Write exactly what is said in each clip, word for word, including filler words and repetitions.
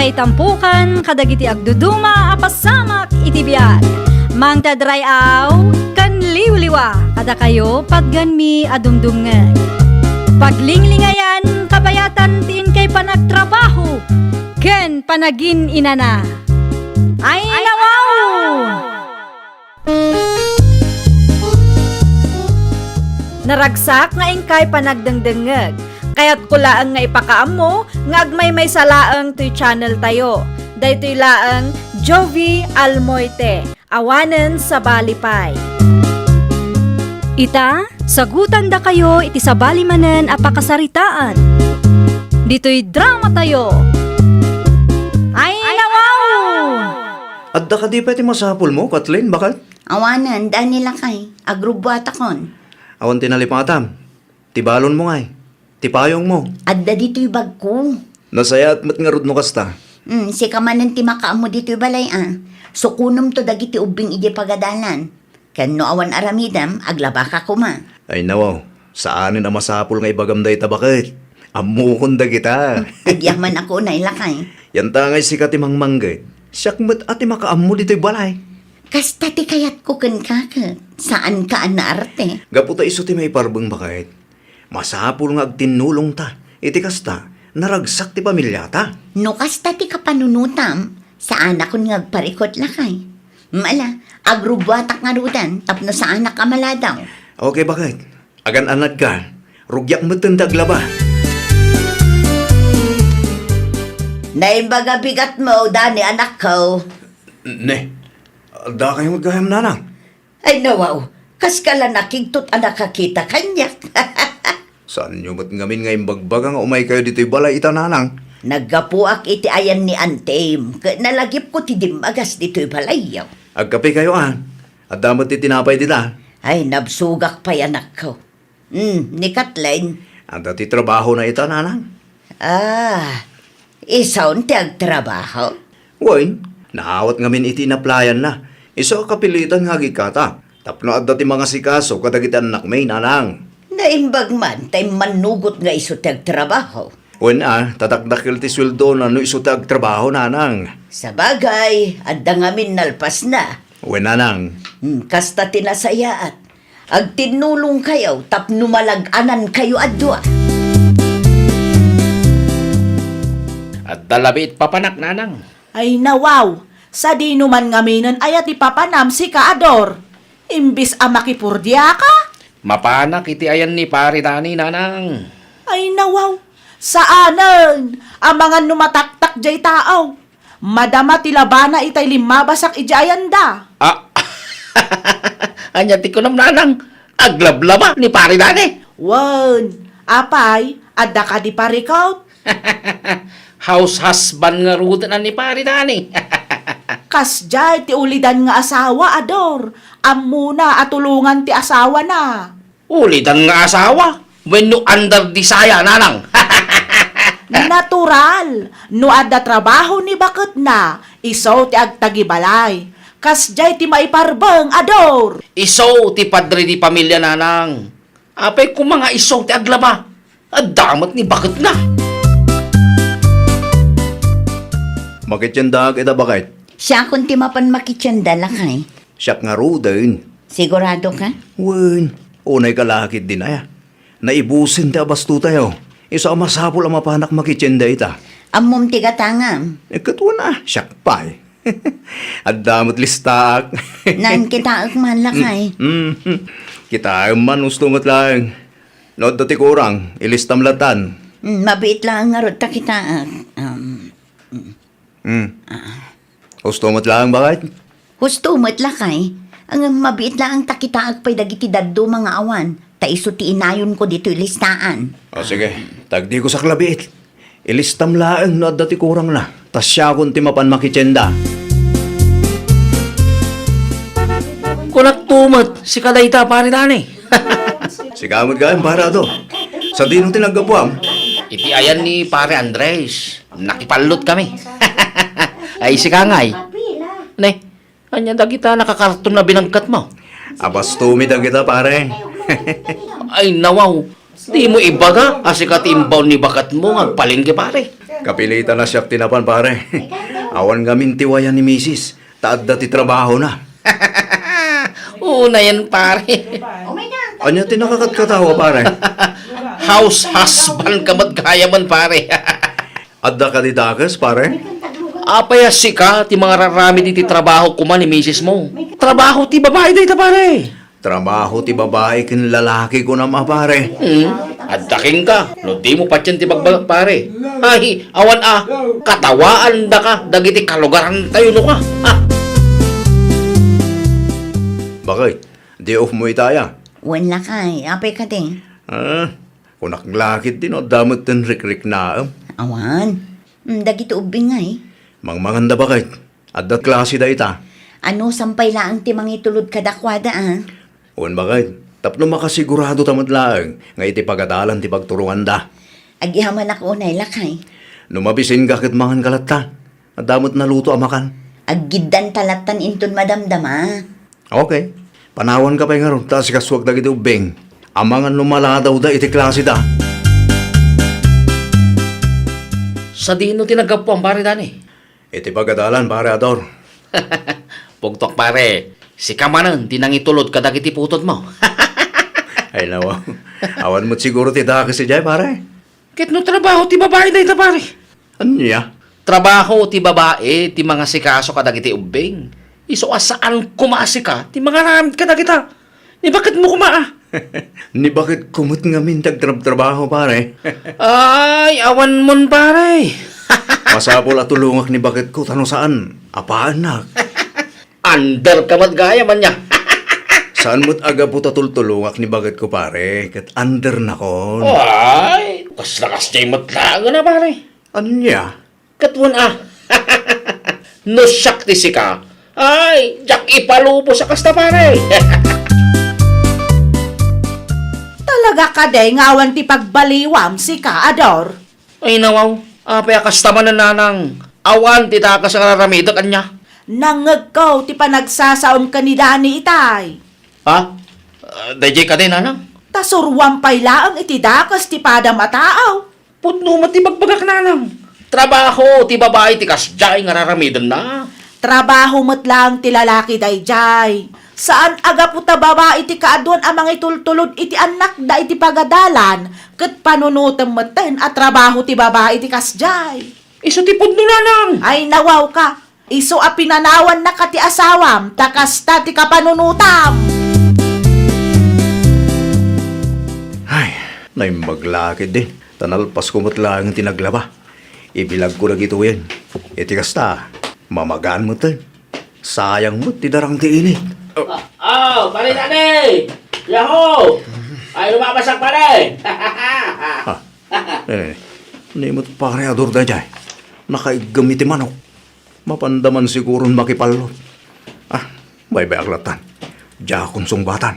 Itampukan kadagiti agduduma a pasamak iti biag. Mangted ray-aw ken liwliwa kadakayo patgenmi a dumdumngeg. Paglinglingayan kabayatan ti inkay panagtrabaho ken panagin-inana. Ay, nawaw! Naragsak nga inkay panagdengdengngeg. Kayatko laeng nga ipakaammo nga agmaymaysa laeng toy channel tayo. Daytoy laeng Jovie Almoite, awanen sabali pay. Ita, sagutandakayo iti sabali manen a pakasaritaan. Ditoy drama tayo. Ay, nawaw! Adda kadi pay ti masapulmo, Kathleen, baket? Awanen, Dani lakay, agrubbuatakon. Awan ti nalipatam. Ti balonmo ngay, ti payongmo. Adda ditoy bagko. Nasayaat met ngarud no kasta. Hmm, sika manen ti makaammo ditoy balay a. Sukonemto dagiti ubbing idiay pagadalan. Ken no awan aramidem, aglabaka koma. Ay nawaw, saanen a masapul nga ibagam dayta baket. Ammokon dagita. Agyamanak unay lakay. Yanta ngay sika ti mangmangged. Siak met a ti makaammo ditoy balay. Kasta ti kayatko kenka ket, saanka a naarte. Gapu ta isu ti maiparbeng baket. Masapul nga agtinnulongta. Iti kasta, naragsak ti pamiliata. No kasta ti kapanunotam, saanakon nga agparikut lakay. Mala, agrubbuatak ngaruden tapno saanak a maladaw. Okay, baket. Agan-anadka, rugiak metten ti aglaba. Naimbag a bigatmo, Dani, anakko. Ne, adda kayo gayam, nanang? Ay, nawaw, kaska la nakigtot a nakakita kaniak. Saanyo met ngamin nga imbagbaga nga umay kayo ditoy balay ita, nanang? Naggapuak iti ayan ni Antem, ket nalagipko ti dimmagas ditoy balayyo. Agkape kayo, a. Adda met ti tinapay dita. Ay, nabsogak pay, anakko. Hmm, ni Kathleen? Adda ti trabahona ita, nanang. Ah, isun ti agtrabaho? Wen, naawat ngamin iti inaplayanna. Isu a kapilitan nga agikata. Tapno adda ti mangasikaso kadagiti annakmi, nanang. Naimbag man ta immannugot nga isu ti agtrabaho. Wen a, ta dakdakkel ti sueldona no isu ti agtrabaho, nanang. Sabagay, adda ngamin nalpasna. Wen, nanang. Hmm, kasta ti nasayaat. Agtinnulongkayo tapno malag-anankayo a dua. Adda labi it papanak, nanang. Ay, nawaw, sadino man ngaminen aya ti papanam, sika a Dor? Imbis a makipurdiaka? Mapanak iti ayan ni Pare Dani, nanang. Ay, nawaw, saanen, amangan no mataktak jay tao. Madama ti labana itay limmabasak idiay ayanda. Ah, ania ti kunam, nanang? Aglablaba ni Pare Dani? Wen, apay, adda kadi parikut? House husband ngaruden a ni Pare Dani. Kasdiay ti ulidan nga asawa, a Dor. Ammona a tulongan ti asawana. Ulidan nga asawa wenno under the saya, nanang? Natural, no adda trabaho ni baketna, isu ti agtagibalay. Kasdiay ti maiparbeng, a Dor. Isu ti padre di pamilya, nanang. Apay koma nga isu ti aglaba? Adda met ni baketna. Makitiendaak ita, baket. Siakon ti mapan makitienda, lakay. Siak ngaruden. Sigurado ka? Wen, unay ka la ketdi, aya. Naibusen ti abastotayo. Isu a masapul a mapanak makitienda ita. Ammom ti gatangam? Eh, ket wen a, siak pay. Adda met listaak. Naan kitaek man, lakay. Mm, mm. Kitaem man, husto met laeng. No adda ti kurang, ilistam latan. Mm, mabiit laeng ngarud ta kitaek. Um, mm. Hmm. Ah. Husto met laeng, baket? Husto met, lakay. Ngem mabiit laeng ta kitaek pay dagiti dadduma nga awan, ta isu ti inayonko ditoy listaan. O, sige. Ta agdigusak labiit. Ilistam laeng no adda ti kurangna, ta siakon ti mapan makitienda. Kunakto met, sika dayta, Pare Dani. Sika met gayam, Pare Ado. Sadino ti naggapuam? Iti ayan ni Pare Andres. Nakipallutkami. Ay, sika ngay. Ne, ania dagita nakakarton a binangkatmo? Abastomi dagita, pare. Ay, nawaw. Dimo ibaga a sika ti imbaon ni baketmo nga agpalengke, pare. Kapilitan a siak ti napan, pare. Awan ngamin ti wayan ni misis, ta adda ti trabahona. Unayen, pare. Ania ti nakakatkatawa, pare? House husband ka met gayamen, pare. Adda kadi dakes, pare? Apay a sika ti mangararamid iti trabaho koma ni misis mo? Trabaho ti babai dayta, pare. Trabaho ti babai ken lalaki, kunam a, pare. Hmm, adda kenka. No dimo patien ti bagbagak, pare. Ay, awan a, katawaandaka dagiti kalugarantayo no ka. Ha? Bakit? Day off mo ita, aya? Wen, lakay. Apay kadi? Ah, kunak lakit din, no? Adda met ten rikriknaem. Awan. Hmm, dagiti ubbing ngay. Mangmanganda, bakit? Adda klase dayta. Anusan pay laeng ti mangitulod kadakuada, a? Wen, bakit? Tapno makasigurado ta met laeng nga iti pagadalan ti pagturonganda. Agihamanak unay, lakay. No mabisinka ket mangan ka latta. Adda met naluto a makan. Aggiddanta lattan inton madamdama. Okay. Panawanka pay ngarud ta asikasuak dagiti ubbing. Amangan no maladawda iti klaseda. Sadino ti naggapuan, pare Dani? Iti pagadalan, pare Ador. Pugtok, pare. Sika manen ti nangitulod kadagiti putodmo. Ay, nawa. Awan met siguro ti dakes idiay, pare. Ket no trabaho ti babai dayta, pare? Ania? Trabaho ti babai ti mangasikaso kadagiti ubbing. Isu a saan koma a sika ti mangaramid kadagita. Ni baketmo koma, a? Ni baketko met ngamin ti agtrabtrabaho, pare. Ay, awan mon, pare. Masapul a tulongak ni baketko ta no saan, apaannak. Under ka met gayam ania. Saan met a gapu ta tultulongak ni baketko, pare, ket undernakon. Ay, kasla kasdiay met laeng a, pare. Ania? Ket wen a. No siak ti sika, ay, diak ipalubos a kasta, pare. Talaga kadi nga awan ti pagbaliwam, sika, Ador? Ay, nawaw. Apay a kasta manen, nanang? Awan ti dakes nga raramidek, ania? Nangngegko ti panagsasaom ken ni Dani itay. Ha? Ah, daydiay kadi, nanang? Ta suroam pay laeng iti dakes ti padam a tao. Pudno met ti bagbagak, nanang. Trabaho ti babai ti kasdiay nga raramidenna. Trabaho met laeng ti lalaki daydiay. Saan a gapu ta babai ti kaaduan a mangitultulod iti annakda iti pagadalan, ket panunotem metten a trabaho ti babai ti kasdiay. Isu ti pudno, nanang. Ay, nawawka. Isu a pinanawannaka ti asawam, ta kasta ti kapanunotam. Ay, naimbag la ketdi, ta nalpasko met laeng ti naglaba. Ibilagko dagitoyen. Iti kasta, mamagaan metten. Sayang met ti darang ti init. Oh, pare Dani! Yahoo! Ay, lumabasak, pare! Ha? Eh, ni met pare Ador daydiay. Nakaiggem iti manok. Mapanda man siguron makipallot. Ah, baybay-ak lattan. Diakon sungbatan.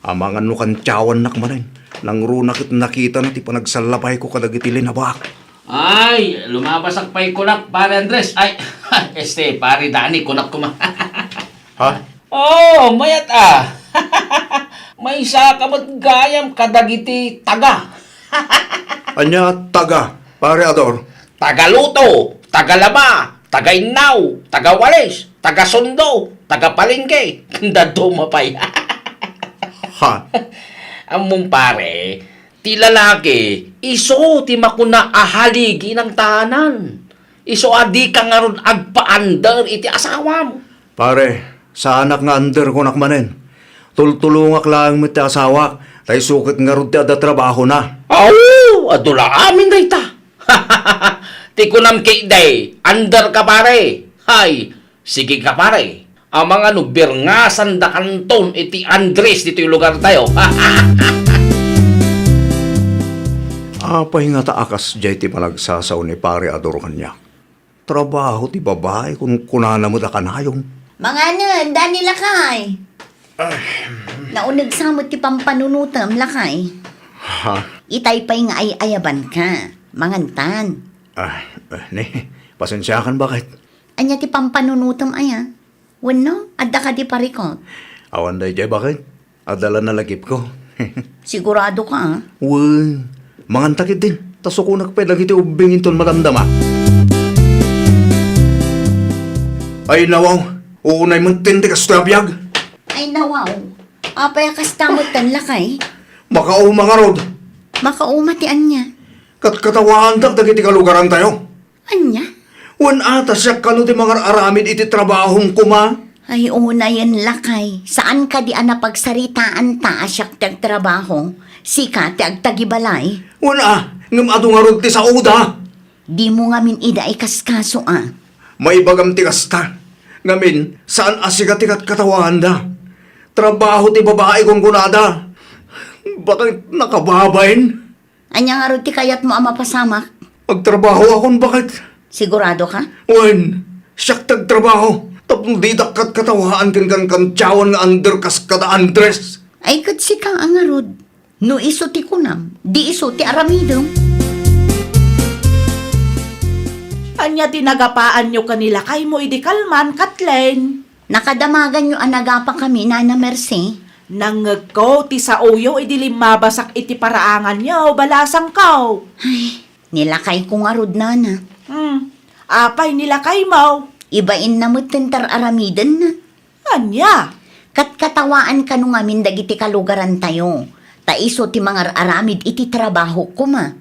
Amangan no kantiawannak manen. Nangruna ket nakitana ti panagsallapayko kadagiti linabaak. Ay, lumabasak pay kunak, pare Andres. Ay, este, pare Dani, kunak koma. Ha? Oh, mayat a. Maysa ka met gayam kadagiti taga. Ania taga, pare Ador? Taga luto, taga laba, taga innaw, taga walis, taga sundo, taga palengke, ken dadduma pay. Ha? Ammom, pare, ti lalaki, isu ti makuna a haligi nang tanan. Isu a dika ngarud agpa-under iti asawam. Pare, saanak nga under kunak manen. Tultulongak laeng met ti asawak, ta isu ket ngarud ti adda trabahona. Aw, adu la amin dayta. Ti kunam ketdi, under ka, pare. Hay, sige ka, pare. Amangan no birngasandakanton iti Andres ditoy lugartayo. Apay ngata a kasdiay ti panagsasao ni Pare Ador kaniak? Trabaho ti babai, kunkunana met a kanayon. Manganen, Dani lakay. Nauneg sa met ti pampanunotem, lakay. Ha? Itay pay nga ay-ayabanka. Mangantan. Ah, eh, ni, pasensiakan, bakit? Ania ti pampanunotem aya? Wenno, adda kadi parikot? Awan daydiay, bakit? Adda la nalagipko. Sigurado ka, a? Wen, manganta ketdin. ta sukonak pay dagiti ubbing inton madamdama. Ay, nawaw, unay met ti kastoy a biag. Ay, nawaw, apay a kasta metten, lakay? Makauma ngarud. Makauma ti ania? Katkatawaandak dagiti kalugarantayo. Ania? Wen a, ta siak kano ti mangar-aramid iti trabahom koma? Ay, unayen, lakay. Saan kadi a napagsaritaanta a siak ti agtrabaho, sika ti agtagibalay? Wen a, ngem adu ngarud ti saoda. Dimo ngamin ida ikaskaso a. Maibagam ti kasta. Ngamin, saan a sika ti katkatawaanda. Trabaho ti babai, kunkunada. Bakit nakababain? Ania ngarud ti kayatmo a mapasamak? Agtrabahoakon, bakit? Sigurado ka? Wen, siak ti agtrabaho. Tapno didak katkatawaan ken kankantiawan nga under kas kada Andres. Ay, ket sika a ngarud. No isu ti kunam, di isu ti aramidem. Ania ti nagapaanyo ken ni lakaymo idi kalman, Kathleen? Nakadamaganyo a nagapakami, Nana Mercy? Nangngegko ti saoyo idi limmabasak iti paraanganyo, balasangko. Ay, ni lakayko ngarud, Nana. Hmm, apay ni lakaymo? Ibainna met ti ar-aramidenna. Ania? Katkatawaan kano ngamin dagiti kalugarantayo, ta isu ti mangar-aramid iti trabaho koma.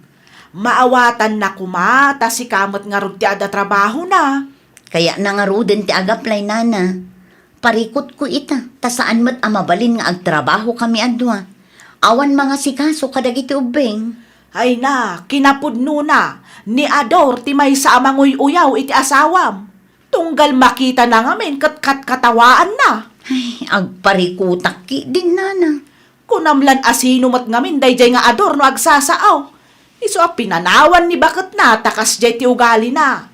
Maawatanna koma, ta sika met ngarud ti adda trabahona. Kayatna ngaruden ti agaplay, Nana. Parikutko ita, ta saan met a mabalin nga agtrabahokami a dua. Awan mangasikaso kadagiti ubbing. Ay na, kinapudnona, ni Ador ti maysa a manguy-uyaw iti asawam. Tunggal makitana ngamin ket katkatawaanna. Ay, agparikutak ketdin, Nana. Kunam lan a sino met ngamin daydiay nga Ador no agsasao. Isu a pinanawan ni baketna ta kasdiay ti ugalina.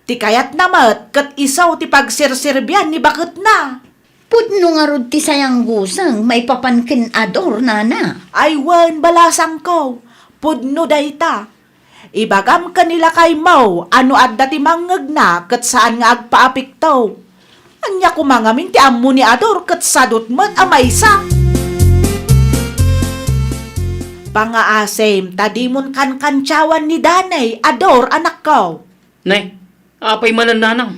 Ti kayatna met ket isu ti pagserserbian ni baketna. Pudno ngarud ti sayangguseng maipapan ken Ador, Nana. Ay wen, balasangko, pudno dayta. Ibagam ken ni lakaymo a no adda ti mangngegna ket saan nga agpaapekto. Ania koma ngamin ti ammo ni Ador ket sadut met a maysa? Pangaasim ta dimon kankantiawan ni Danay, Ador, anakko. Ne, apay manen, nanang?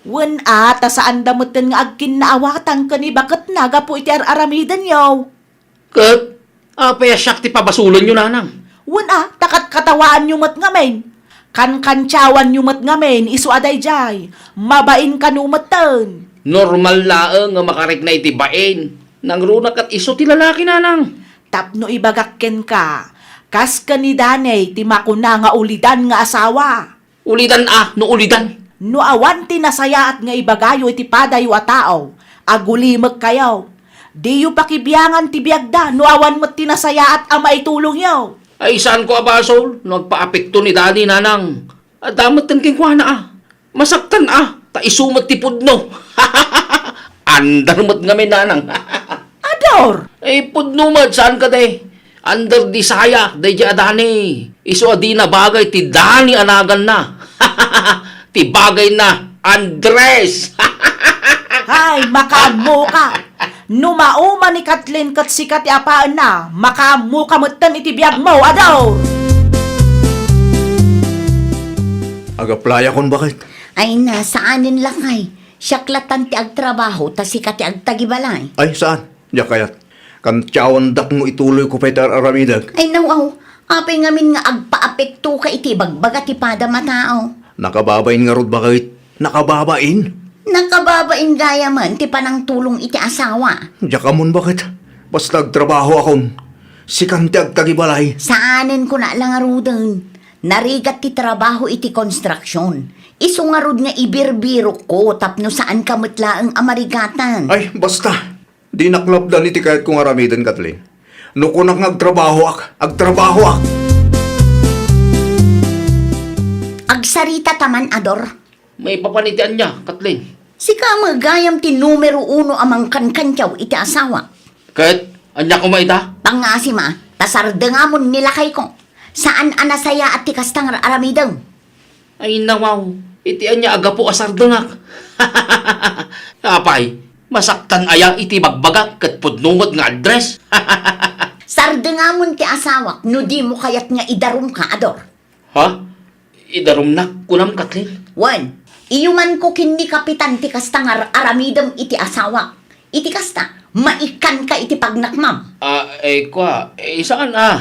Wen a, ta saanda metten nga agkinnaawatan ken ni baketna gapu iti ar-aramidenyo. Ket apay a siak ti pabasolenyo, nanang? Wen a, ta katkatawaanyo met ngamin. Kankantiawanyo met ngamin, isu a daydiay. Mabain kano metten. Normal laeng nga makarikna iti bain. Nangruna ket isu ti lalaki, nanang. Tapno ibagak kenka, kas ken ni Danay ti makuna nga ulidan nga asawa. Ulidan a, no ulidan. No awan ti nasayaat nga ibagayo iti padayo a tao, agulimekkayo. Diyo pakibiangan ti biagda no awan met ti nasayaat a maitulongyo. Ay, saanko a basol no agpaapekto ni Dani, nanang. Adda metten kenkuana a. Masaktan a, ta isu met ti pudno. Andar met ngamin, nanang. Ador! Eh, pudno met, saan kadi? Under di saya, daydiay a Dani. Isu a dina bagay ti Dani a naganna. Ti bagayna, Andres. Hay, makaammoka. No mauma ni Kathleen ket sika ti apaenna, makaammoka metten iti biagmo, Ador! Agaplayakon, bakit? Ay na, saanen lakay. Siak latan ti agtrabaho, ta sika ti agtagibalay. Ay, saan? Diak kayat. Kantiawandak no ituloyko pay ti ar-aramidek. Ay, nawaw. Apay ngamin nga agpaapektoka iti ibagbaga ti padam a tao? Nakababain ngarud, bakit? Nakababain? Nakababain gayamen ti panangtulong iti asawa. Diak ammon, bakit? Basta agtrabahoakon. Sikan ti agtagibalay. Saanen, kuna la ngaruden. Narigat ti trabaho iti konstruksion. Isu ngarud nga ibirbirokko tapno saanka met laeng a marigatan. Ay, basta. Dinak lapdan iti kayatko nga aramiden, Kathleen. No kunak nga agtrabahoak, agtrabahoak. Agsarita ta man, Ador. Maipapan iti ania, Kathleen? Sika met gayam ti numero uno a mangkankantiaw iti asawa. Ket ania koma ita? Pangasim a, ta sardengamon ni lakayko. Saan a nasayaat ti kasta nga aramidem. Ay, nawaw, iti ania a gapu a sardengak? Apay, masaktan aya iti bagbagak ket pudno met nga address? Sardengamon ti asawak no dimo kayat nga idarumka, Ador. Ha? Idarumnak, kunam, Kathleen? Wen, iyumanko ken ni Kapitan ti kasta nga ar-aramidem iti asawak. Iti kasta, maikkanka iti pagnakmam. Ah, eh, kua, eh, saan a?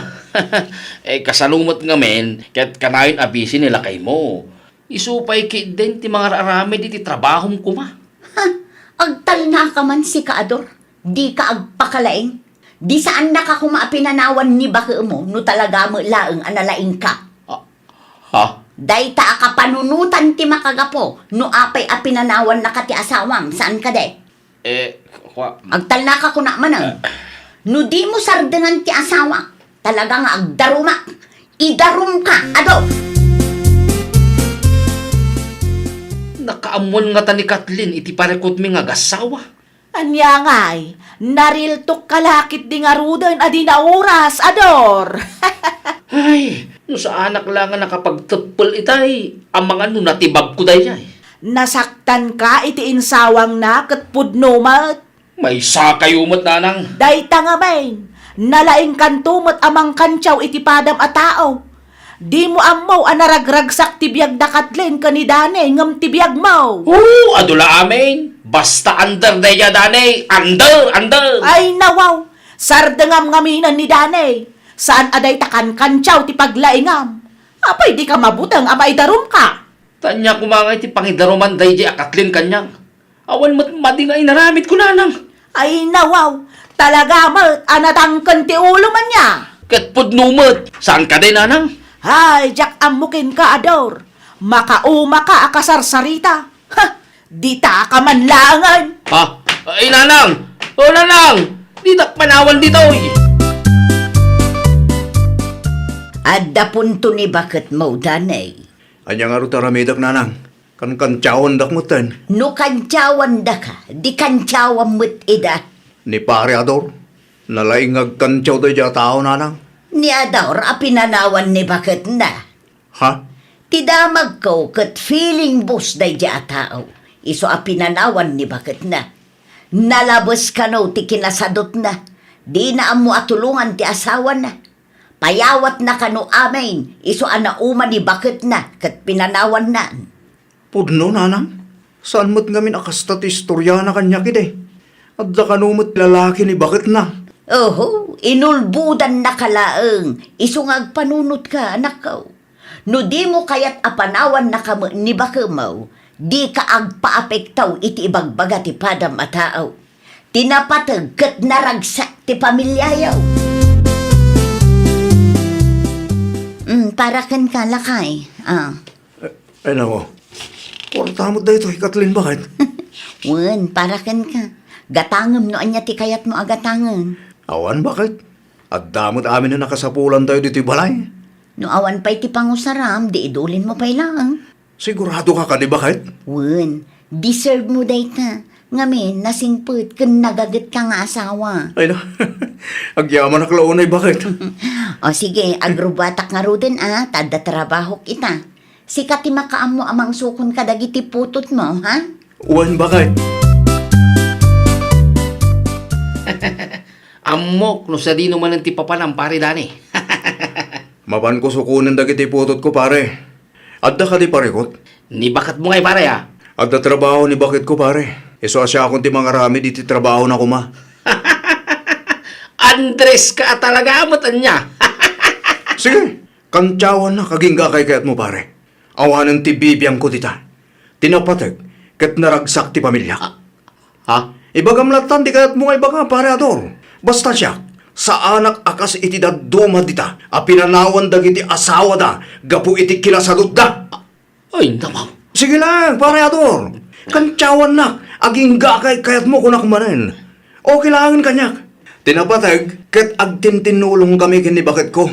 Eh, kasano met ngamin, ket kanayon a busy ni lakaymo. Isu pay ketdin ti mangar-aramid iti trabahom koma. Ha? Agtalnaka man sika, Ador. Dika agpakalaing. Di saannaka koma a pinanawan ni bakemo no talaga met laeng a nalaingka. Ah, ha? Dayta a kapanunotan ti makagapu no apay a pinanawannaka ti asawam, saan kadi? Eh, kua- Agtalnaka kuna manen. No dimo sardengan ti asawa, talaga nga agdarumak. Idarumka, Ador! Nakaammoan ngata ni Kathleen iti parikutmi nga agassawa. Ania ngay, nariltukka la ketdi ngaruden a di naoras, Ador! Ay, no saanak la nga nakapagteppel itay, amangan no natibagko daydiay. Nasaktanka iti insawangna ket pudno met. Maysakayo met, nanang. Dayta ngamin, nalaingkanto met a mangkantiaw iti padam a tao. Dimo ammo a naragragsak ti biag da Kathleen ken ni Danny ngem ti biagmo. Oo, adu la amin. Basta under daydiay, Danny. Under, under. Ay, nawaw. Sardengam ngaminen ni Danny. Saan a dayta kankantiaw ti paglaingam. Apay dika mabuteng a maidarumka? Ania koma ngay ti pangidaruman daydiay a Kathleen kaniak? Awan met madi nga inaramidko, nanang. Ay, nawaw. Talaga met a natangken ti ulo man nia. Ket pudno met. Saan kadi, nanang? Ay, diak ammo kenka, Ador. Makaumaka a kasarsarita. Ha! Ditaka man laengen. Ha? Ay, nanang! O, nanang! Ditak panawan ditoy! Adda punto ni baketmo, Danny. Ania ngarud ti aramidek, nanang? Kankantiawandak metten. No kantiawandaka, di kantiawam met ida. Ni Pare Ador, nalaing nga agkantiaw daydiay a tao, nanang. Ni Ador a pinanawan ni baketna. Ha? Ti damagko ket feeling boss daydiay a tao. Isu a pinanawan ni baketna. Nalabes kano ti kinasadutna. Dina ammo a tulongan ti asawana. Payawatna kano amin, isu a nauma ni baketna ket pinanawanna. Pudno, nanang. Saan met ngamin a kasta ti istoriana kaniak idi. Adda kano met lalaki ni baketna. Oho, inulbodannaka laeng, isu nga agpanunotka, anakko. No dimo kayat a panawannaka met ni bakemo, dika agpaapektaw iti ibagbaga ti padam a tao. Ti napateg ket naragsak ti pamiliayo. Mm, para kenka, lakay. Ah. Eh, ay, nako. Kuarta met daytoy, Kathleen, baket? Wen, para kenka. Gatangem no ania ti kayatmo a gatangen. Awan, baket. Adda met amin a nakasapulantayo ditoy balay. No awan pay ti pangusaram, di idulinmo pay laeng. Siguradoka kadi, baket? Wen, deserve mo dayta. Ngamin, nasingpet ken nagagetka nga asawa. Ay, na. Agyamanak la unay, baket? O sige, agrubbuatak ngaruden a, ta adda trabahok ita. Sika ti makaammo a mangsukon kadagiti putotmo, ha? Wen, baket. Ammok no sadino manen ti papanam, Pare Dani. Mapanko sukonen dagiti putotko, pare. Adda kadi parikut? Ni baketmo ngay, pare, a? Adda trabaho ni baketko, pare. Isu a siakon ti mangaramid iti trabahona koma. Andres ka a talaga met ania. Sige, kantiawannak, agingga a kayatmo, pare. Awanen ti bibiangko dita. Ti napateg ket naragsak ti pamiliak. Ah, ha? Ibagam latta ti kayatmo nga ibaga, Pare Ador. Basta siak, saanak a kas iti dadduma dita a pinanawan dagiti asawada gapu iti kinasadutda. Ay, nako. Sige lang, Pare Ador. Kantiawannak, agingga a kayatmo, kunak manen. Okay laengen kaniak. Ti napateg ket agtintinnulongkami ken ni baketko.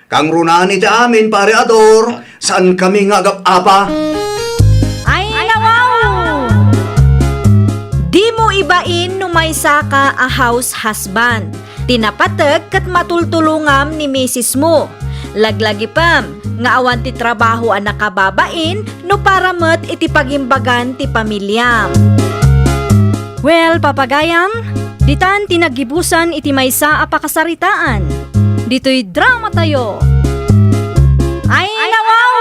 Kangrunaan iti amin, Pare Ador, saankami nga agap-apa. Ay, nawaw! Dimo ibain no maysaka a house husband. Ti napateg ket matultulongam ni misismo. Laglagipem nga awan ti trabaho a nakababain no para met iti pagimbagan ti pamiliam. Well, papagayam, ditan ti naggibusan iti maysa a pakasaritaan. Ditoy dramatayo. Ay, nawaw!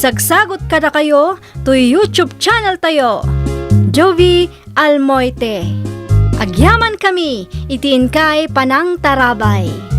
Magsagsagut kadakayo toy YouTube channel tayo, Jovie Almoite. Agyamankami iti inkay panangtarabay.